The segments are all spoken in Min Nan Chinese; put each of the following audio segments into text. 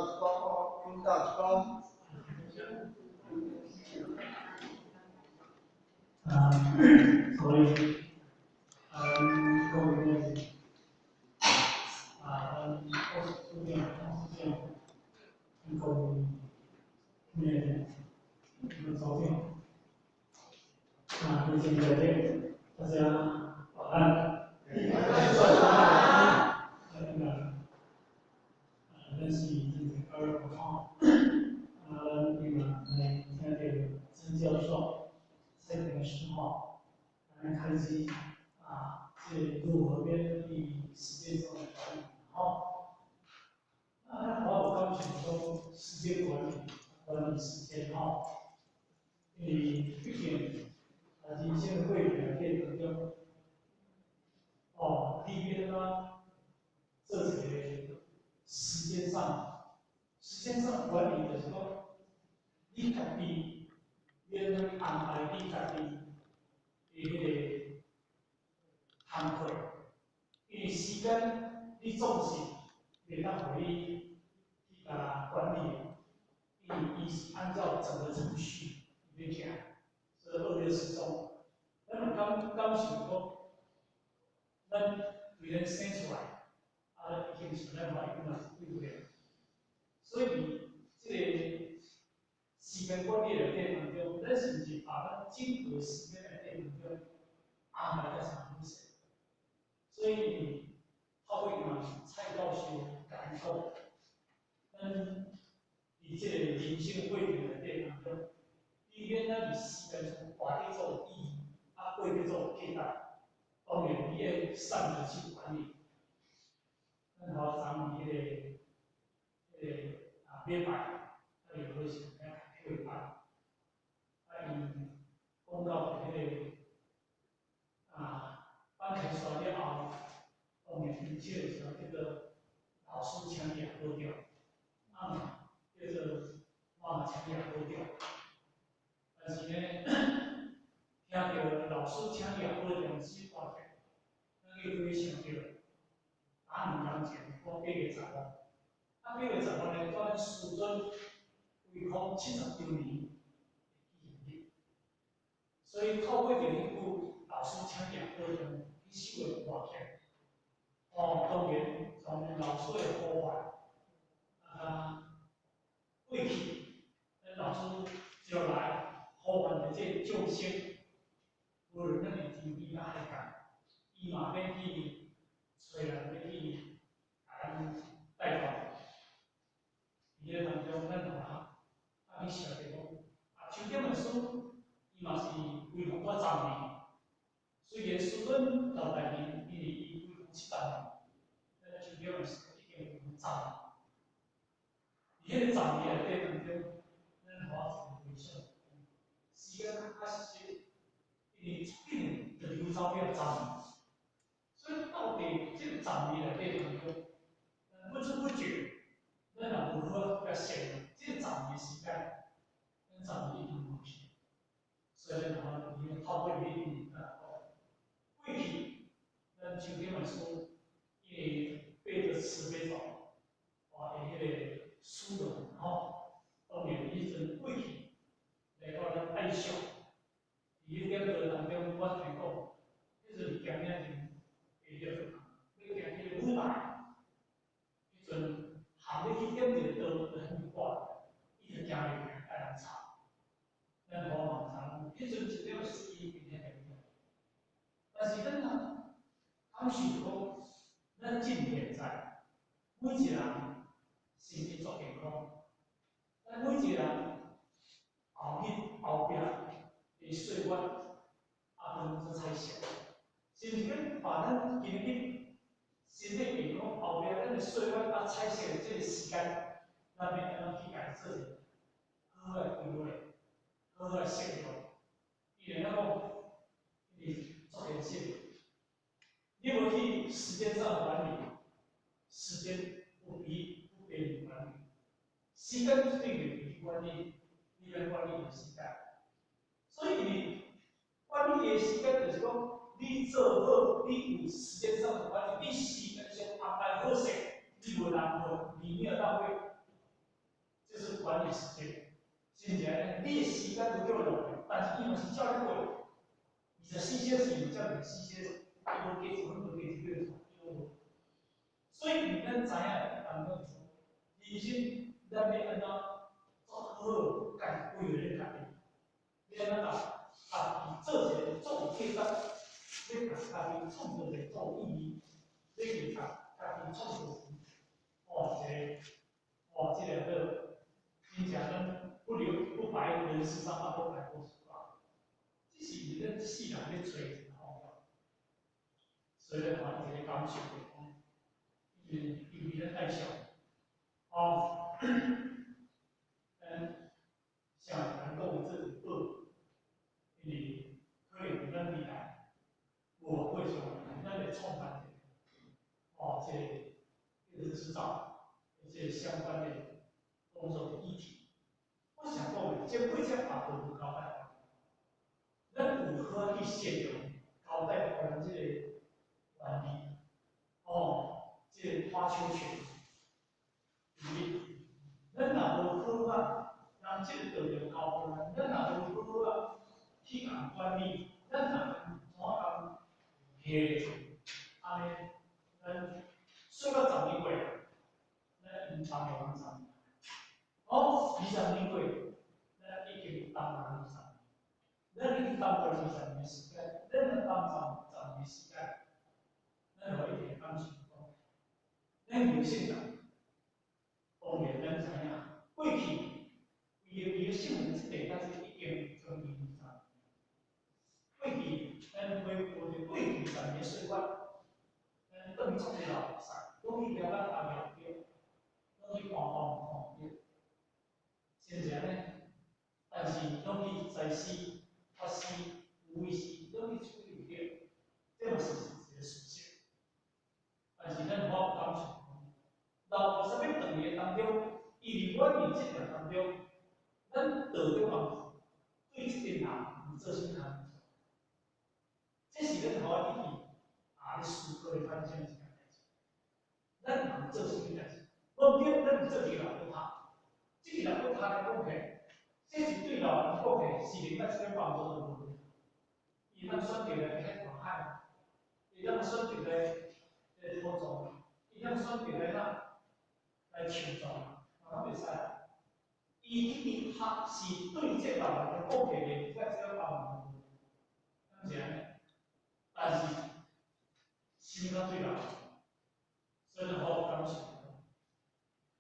一公，到一公。啊，所以，各位啊，咱副处长、董事长，各位面，们组长，啊，尊敬的大家晚安。晚安。那个，咱是真正二吼，啊，咱今嘛来听著曾教授蔡老师吼，来开始啊，這個如何面對時間上的管理吼。啊，我有感受講時間管理，管理時間吼，因為畢竟啊，人生過程內底當中，哦，你欲按怎做一個時間上，時間上管理就是講，你家己欲按怎安排你家己的彼個工課，因為時間你總是袂當予你去共管理，因為伊是按照整個程序咧行，所以二六時鐘，咱有感受講，咱對咱生出來，啊，已經是咱嘛已經嘛是對了，所以這個時間管理內底當中，咱是毋是把咱整個時間內底當中安排得誠好勢？所以透過嘛是蔡教授共咱講，咱佇這個人生過程內底當中，你免咱佇時間上活咧做意義，啊過咧做價值，當然你愛善得去管理。咱頭昨昏彼個啊禮拜，啊伊好是遐開拜，啊伊講到彼個啊放開煞了後，當然伊這個時候叫做老師請伊也保重，啊嘛叫做媽媽請你也保重。但是呢，聽著老師請你也保重這段話，咱去回想著，打兩工前，我8月15，啊8月15呢，咱師尊歸空70週年的紀念日，所以透過著彼句老師請你也保重，彼首的歌曲，哦，當然從老師的呼喚，啊，過去，咱老師就來呼喚著這眾生，無論咱佇天邊抑海角，伊嘛欲去揣人，欲去共咱帶動。佇彼個當中，咱嘛啊去想著講，啊，秋點的書，伊嘛是歸空我十年。雖然師尊老大人因為伊歸空70年，咱秋點的書已經歸空十年。佇彼個十年內底當中，咱予我一個回想，時間確實因為足緊就流走了十年，所以到底這個十年內底當中，咱不知不覺，咱也無好共善用這個十年時間，咱十年已經過去，所以咱吼已經透過彼年來講，過去咱秋點的書，因為背著慈悲咒，哇，的彼個使用吼，當然彼陣過去來講咱愛惜，佇彼點歌當中，我聽講，彼陣行領前下著欲行彼個舞台，彼陣行欲去點一個刀，就很掛，伊就行入來共人插。咱無嘛毋知，彼陣一點是伊變遐個。但是咱若感受講，咱進現在每一個人身體足健康，咱每一個人後日後壁的歲月啊，攏做彩色，是毋是講把咱今日身體健康，後壁咱的歲月啊彩色的這個時間，咱欲按怎去共伊做一個好好的規劃，好好的善用？伊會曉講，伊足現實，你無去時間上管理，時間不被你管理，時間對你去管理，你來管理你的時間。所以你管理的時間就是講，你做好，你有時間上的管理，你時間上安排好勢，你無浪費，你沒有浪費。是管理時間。真正你的時間都叫浪費，但是伊嘛是照咧過。24小時嘛照24小時，伊無加一分，無加一秒，伊無。所以咱知影當中是人生，咱欲按怎做好家己規劃咱家己，欲按怎共家己做一个做有價值，欲共家己創造一个做有意義，欲去共家己創造哦一个哦，這个好，真正咱不留不白人世上啊，不白過時光。這是因為咱世人咧揣一个方法，所以咱看一個感受就講，因為咱愛笑，哦，咱想能夠這個報，因為可能咱未來無過上，咱會創辦一個，哦，這個電子執照，這個相關的工作的議題。我想講的，這幾隻法都有交代，咱有好去善用交代予咱這個權利，哦，這個發球權，對不對？咱若無好啊，人這個道理交予咱，咱若無好啊去共管理，咱若怎共摕按呢，咱算到十年過，咱毋當予人十年。哦，20年過，咱已經耽誤二十年，咱已經耽誤二十年的時間，咱若耽誤十年時間，咱就一定會感受講，咱無性格，當然咱知影，過去伊的新聞這塊，咱是已經將近二十年。過去咱回顧著過去十年歲月，咱轉去足濟老師，攏去了解阿廟對，攏去看看看對，是毋是按呢？但是攏去在師、法師、有為師，攏去處理對，這嘛是一個事實。但是咱有法感受講，老菩薩欲轉的當中，伊佇阮佇這條當中，咱道德幫對這個人有做啥物工作？這是咱予我一直啊咧思考咧反省一件代誌。咱人做啥物代誌？無對，咱做一個老菩薩，這個老菩薩咧貢獻，這是對老人貢獻，是連甲這個幫助都無。伊通選擇來去看海，伊通選擇來來土葬，伊通選擇來哪來樹葬，嘛攏袂使。伊一直學是對這老人的貢獻，連甲這個幫助都無。敢是按呢？但是心較對老人，所以咱好感受。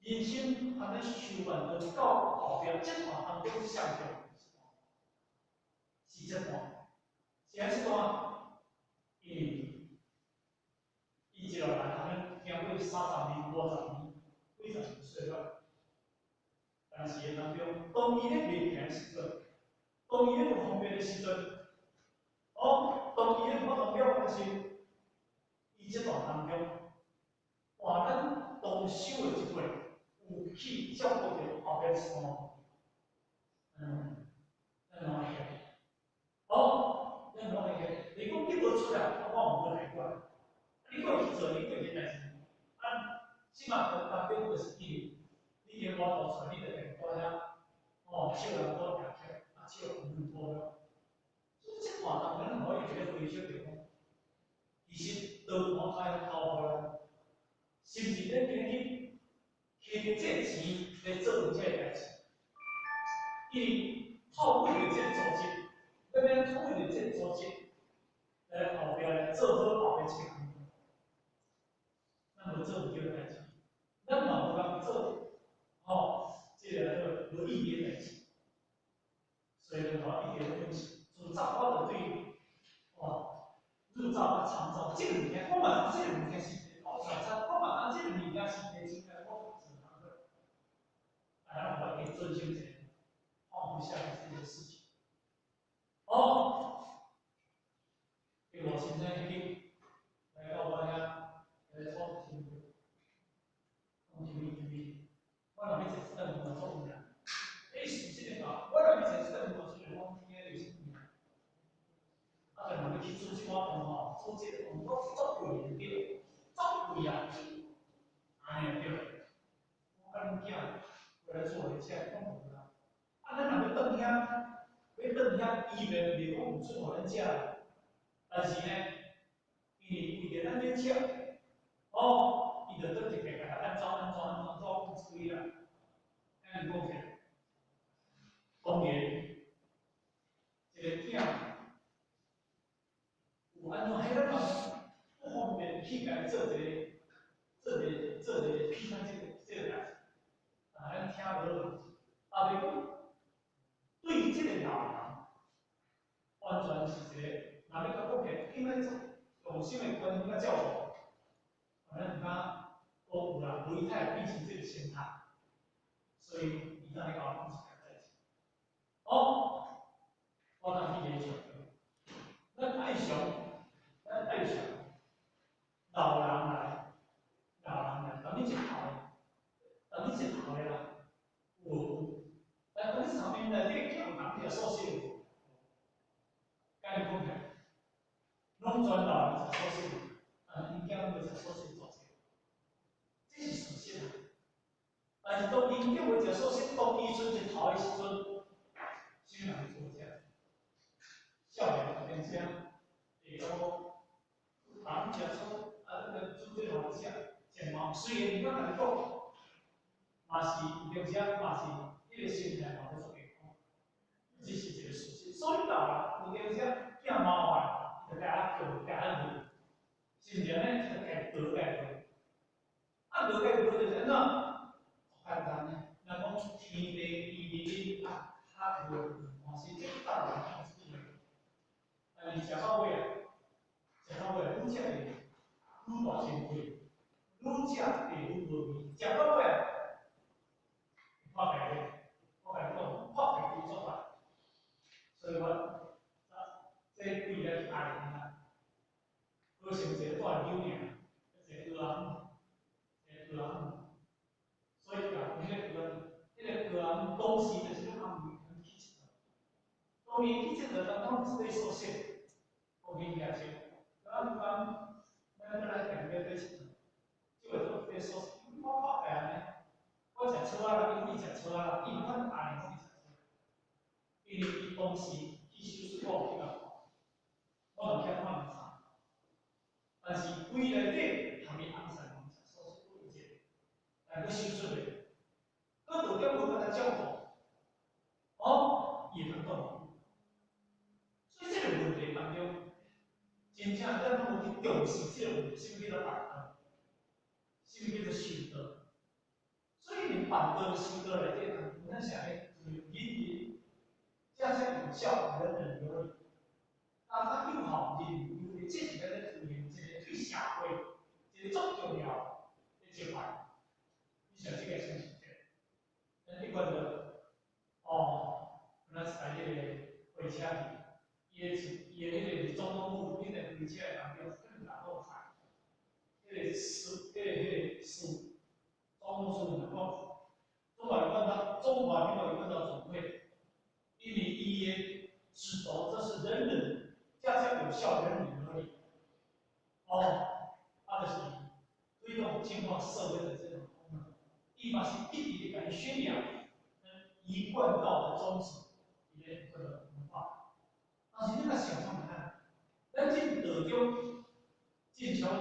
人生按呢修辦到到後壁，這段當中上重要是這段，是按這段？因為伊一路來通經過30年、50年、幾十年歲月，但是當中，當伊咧袂行的時陣，當伊咧無方便的時陣，哦，當伊咧無法度了解時，伊這段當中，換咱當修的這輩，有去照顧著後壁一段，咱攏會曉。哦，咱攏會曉。你講你無出來，啊，我無來管。你閣去做，你閣去代誌。啊，這馬當中就是因為你連我度出來，你就會住遐，哦，手人倒舉起來，啊，手人倒了。所以這段當中，咱可以來回想著講，其實當我開交予咱，是毋是咱今日摕著這個錢來做這個代誌？因為透過著這個組織，咱欲透過著這個組織來後壁來做好後壁這個工作，咱無做毋對的代誌，咱嘛無通做，吼，這個無意義的代誌。所以咱話一直咧分析，自早我就對，哦，日照佮長照這個物件，我嘛知這個物件是一個高大餐，我嘛知這個物件是一個應該我做工課，啊，咱我會遵守一個放不下的這個事情。哦，伊我先生去來到我遐來做新聞，講啥物啥物，我若欲坐這頓嘛做毋了。欸，是這個啊，我若欲坐這頓嘛出來，我聽就是啥物。啊，但若欲去煮這碗飯吼，煮這個飯我足貴的對，足貴啊，按呢對。我佮恁囝過來厝內食，攏無啦。啊，咱若欲轉遐，欲轉遐，伊袂袂講毋准予咱食啦。但是呢，因為為著咱欲食，哦，伊就轉一個共咱按怎按怎按怎怎處理啦。按呢講起來，當然，一个囝有按怎，彼咱嘛不方便去共伊做一个、做一个、做一個批判這個代誌，啊，咱聽無，啊，袂講對這個老人，完全是一個，若欲共講起來，應該做用心的關心佮照顧，啊，咱毋敢講有啦，無伊太變成這個心態，所以伊當咧共我講一件代誌。哦，我當去聯想，咱愛上，咱愛上老人來，老人來，當你一頭的，當你一頭的啦，有有，但當你上面內底叫人食素食無？敢你講起來，攏全老人食素食，但𪜶囝袂食素食做者，這是事實啊。但是當𪜶囝袂食素食，當伊賰一頭的時陣，啥物人做者？少年就變啥？會講人食素，啊，咱個煮這個予食，食嘛。雖然伊敢共你講，嘛是有當時嘛是彼個心態嘛無足健康，這是一個事實。所以老人有當時囝麻煩，就共仔叫共仔問，是毋是按呢？就共倒共倒，啊，倒共倒就是按怎？簡單呢，若講天地伊日啊，較無嘛是這大人講這句話。但是食到尾啊，食到尾愈食會愈大心肺，愈食會愈無味，食到尾啊，我共你，我共你講，破病愈作壞。所以我這幾日去愛啊，好像一個大牛爾，一個高仔，一個高仔，所以講彼個高仔當時就是咧暗暝去𨑨迌，當年去𨑨迌當中是咧素食，講起也是，咱講咱來行欲去𨑨迌，這個都咧素食，我看起來呢，我食草仔啦，伊食草仔啦，伊毋管阿年攏食草，因為伊當時去手術，我有去共看，我嘛去遐看伊慘，但是規內底含伊翁婿攏食素食，有一個，但去手術的，閣重點無辦法照顧，哦，伊會當講。所以這個問題當中，真正咱攏無去重視這個問題，啥物叫做辦道？啥物叫做修道？所以你辦道修道內底當中，咱是按呢就是人人家家有孝，人人有禮。家家有孝，人人有禮，這是咱咧推行一個對社會一個足重要的一環。你想這個是毋是這個？咱一般就哦，咱開彼個火車去，伊的彼個總統府，你佇火車的當中，可能人攏知。彼個司，彼個司，總統司長講，中華一貫道，中華民國一貫道總會，因為伊的指導，這是人人家家有孝，人人有禮。哦，啊，就是推動淨化社會的這種功能，伊嘛是一直咧共伊宣揚一貫道的宗旨，伊咧這個文化。但是你若想看看，咱進道中進修道，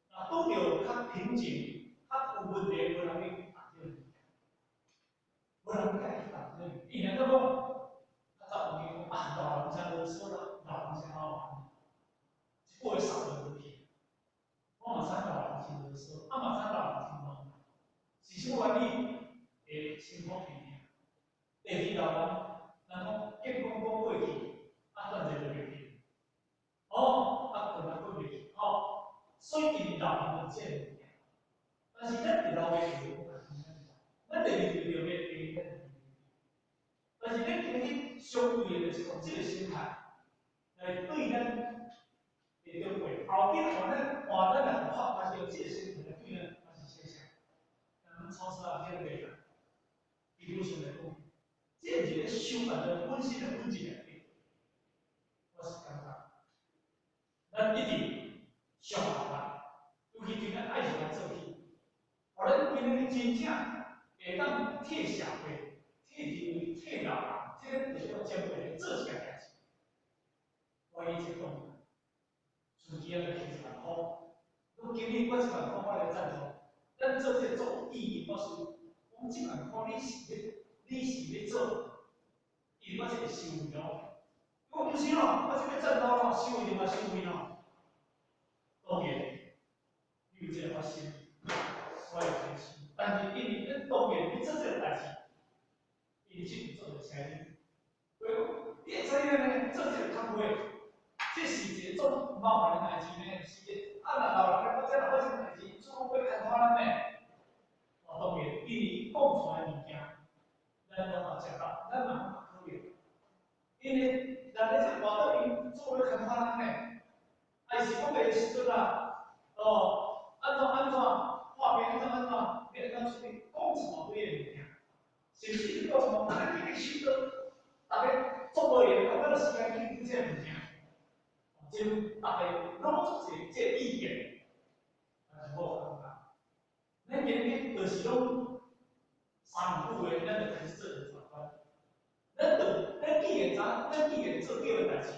若拄著較瓶頸、較有問題，無人欲去動這個物件，無人欲去動這個物件。伊若閣講，較早有講啊，老人誠囉嗦啦，老人誠麻煩，一個月掃就落去。我嘛知老人真囉嗦，啊嘛知老人真麻煩，是啥物原因？第一，辛苦病爾。第二，老人，人講健康講過去，啊，斷一下就袂去。哦，啊，斷啊，閣袂去，吼。所以𪜶老人就這個物件。但是咱佇老爸就無共咱第二就著欲但是咱今日相對的，就是講這個心態來對咱的長輩，後壁換咱換咱來學，嘛是用這個心態來對咱，嘛是相像。咱草草啊，迄個袂啦。基本上來講，這毋是咧修辦咱本身的本質內底。我是感覺，咱一直上學啦，尤其從咱愛情來做起，予咱今日真正會當替社會、替人民、替老人、替咱地方前輩來做一件代誌，我一直講，自己仔就提1萬箍，講今年我一萬箍我來贊助，咱做這個做有意義，我是講這萬箍你是欲做，因為我這個收費咯，我毋是咯，我這個贊助咯，收費嘛收費咯，當然，你有這個發心，我會開心。但是因為咱當然你做這個代誌，伊這做就請你，對無？你會知影呢？做這個工課，這是一個做麻煩的代誌呢，是一個啊，若老人咧，我這若發生代誌，主要牽拖咱呢。哦，當然，因為講出來的物件，咱攏嘛食到，咱嘛嘛可能，因為人咧這活動，𪜶做咧牽拖咱呢，啊，伊是講的時陣啊，哦，按怎按怎，破病按怎按怎，欲按怎處理，講一大堆的物件，甚至講什麼，咱去去收刀，逐家做無閒，有幾多時間去顧這個物件？這逐家攏足濟這個意見，但是我有感覺，咱今日就是攏三五句話，咱就開始做一個轉彎。咱就咱既然知，咱既然做對的代誌，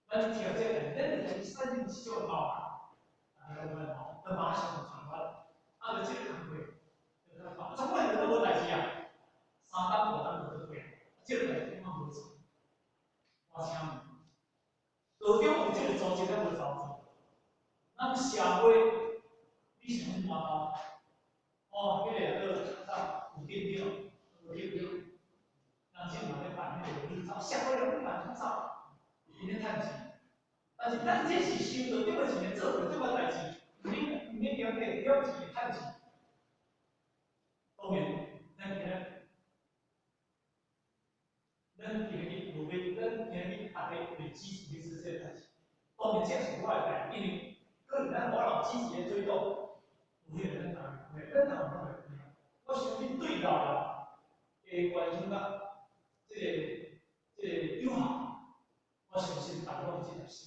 咱聽這個代誌，咱就開始產生這種矛盾，大家有吼，就馬上就轉彎，啊，就這個工課，就較快，怎麼都無代誌啊？3冬5冬就過，這個代誌點仔無做？我請問，道中有這個組織，咱無走做。咱社會，你想欲搬刀？哦，彼個叫做啥？有店長，有店長，人政嘛咧辦彼個旅走，社會人咧辦旅走，𪜶咧趁錢。但是咱這是收道長的錢來做這款代誌，毋免曉得曉錢趁錢。當然，咱今日無欲，咱今日逐家會支持去做這個代誌。當然，這是我的代誌，因為可能咱無法度支持咧推動，有彼個咱台灣，咱台灣攏會開。我相信對老人的關心甲這個友好，我相信逐家攏有這條心。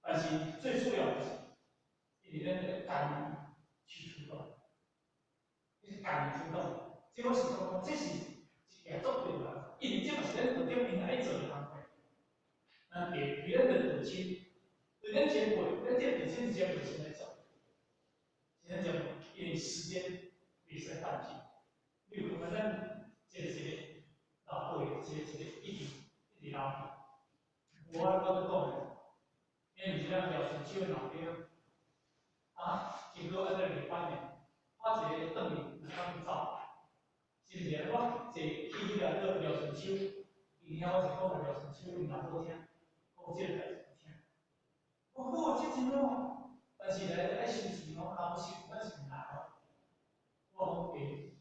但是最主要的是，因為咱個敢於去推動，你是敢於推動，這我是感覺這是一件足重要，因為這嘛是咱道長應該做的工課。咱對對咱的父親，對咱前輩，咱這父親是前輩先來做，先來做，因為時間袂使等去。你有感覺咱這個一個老輩，一個一個一直一直老去。無我閣講的，因為是咱廖順秋的老爸，啊，經過按呢禮拜呢，我一个轉去有當走，是毋是？我坐去彼個叫廖順秋，伊遐我是講廖順秋𪜶老母聽，講這個代誌聽。我好，這真好，但是咧愛收錢哦，若無收咱是毋來哦。我講會，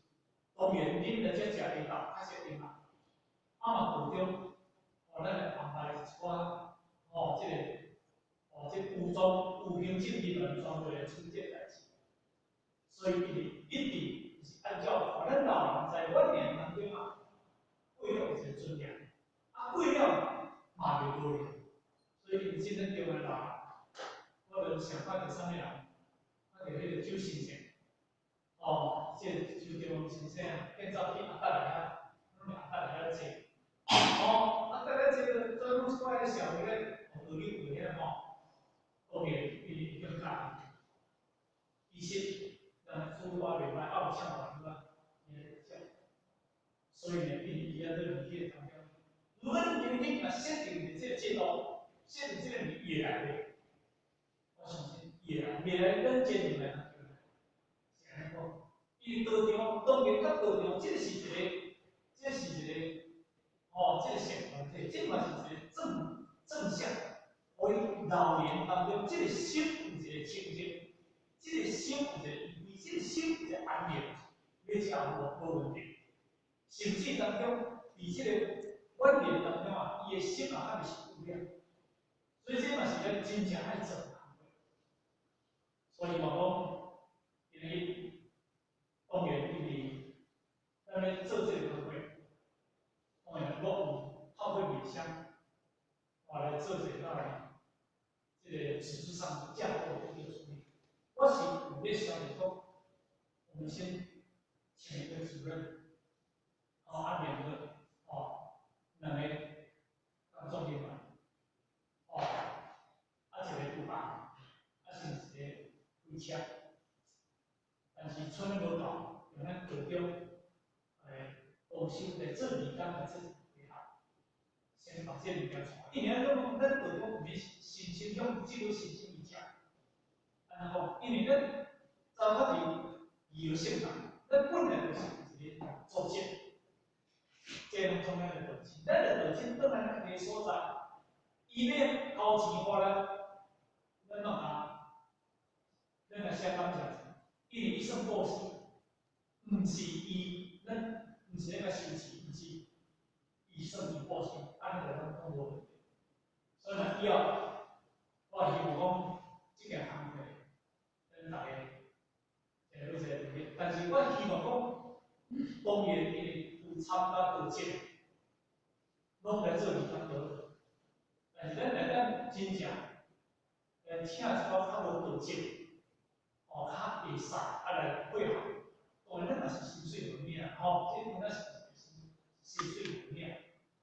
當然恁來這食下晝，較少用啊。啊嘛道中，哦，咱來安排一寡，哦，這個，哦，這個武裝有行政人員專門來處理這個代誌。所以伊一直是按照咱老人在晚年當中啊，過了有一個尊嚴，啊過了嘛袂無聊。所以因此咱中的老人，我就想看著啥物人，看著彼個周先生，哦，這個周中榮先生啊，建早去阿達來遐，攏阿達來遐坐，哦，阿達來坐就專門一寡社會咧，哦，道理有遐吼，當然伊已經教，其實咱煮我袂歹，啊有請我去啊，伊來食。所以呢，伊伊啊做年紀當中，如果你今日若設定這個制度，設定這個物，伊會來袂？我相信伊會來，袂來咱堅持來通叫來，是按呢講。因為道場當然佮道場，這個是一個，這是一個，哦，這個善團體，這嘛是一個正正向。予伊老年當中，這個心有一個清淨，這個心有一個依歸，這個心有一個安寧，欲食無無問題。甚至當中，佇這個晚年當中啊，伊的心啊，較袂受污染。所以這嘛是咱真正愛做的工課。所以嘛講，今日當然因為咱咧做這個工課，當然我有透過面商，我來做這個這個組織上的架構的一個處理。我是有咧想著講，我們先請一個主任，哦，啊兩個，哦，兩個工作人員，哦，啊一個督辦，啊剩一個開車。但是村無夠，用咱道中公司來做義工來做配合，先把這個物件帶。因為咱講咱道中毋是申請向政府申請伊食，按怎講？因為咱走較佇自由性嘛，咱本來就是一個組織，這攏總咱的道親，咱的道親轉來咱家己所在，伊欲交錢予咱，咱攏共，咱來寫感謝狀，因為伊算布施，毋是伊，咱毋是咧共收錢，毋是伊算伊布施，按呢就攏總無問題。所以若以後，我希望講，這件工課，咱逐家一個愈一個努力，但是我希望講，當然因為有參加道節，攏來做義工就好。但是咱來咱真正來請一寡較無道節，哦，較會使啊來配合。當然咱嘛是薪水無領吼，這敢若是薪水無領，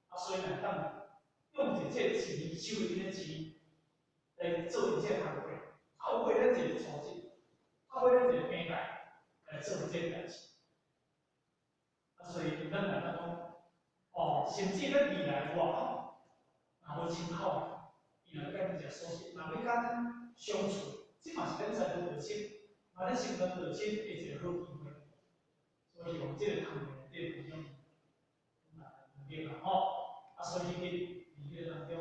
啊，所以若當用一這錢收入的錢來做這個工課，透過咱一個組織，透過咱一個平台來做這個代誌。啊，所以咱來講，哦，甚至咱未來外口，若無親口，伊若欲佮咱食素食，若欲佮咱相處，這嘛是咱在座道親，嘛咱成團道親的一個好機會。所以希望這個工課內底培養，努力啦吼，啊，所以佇這個當中。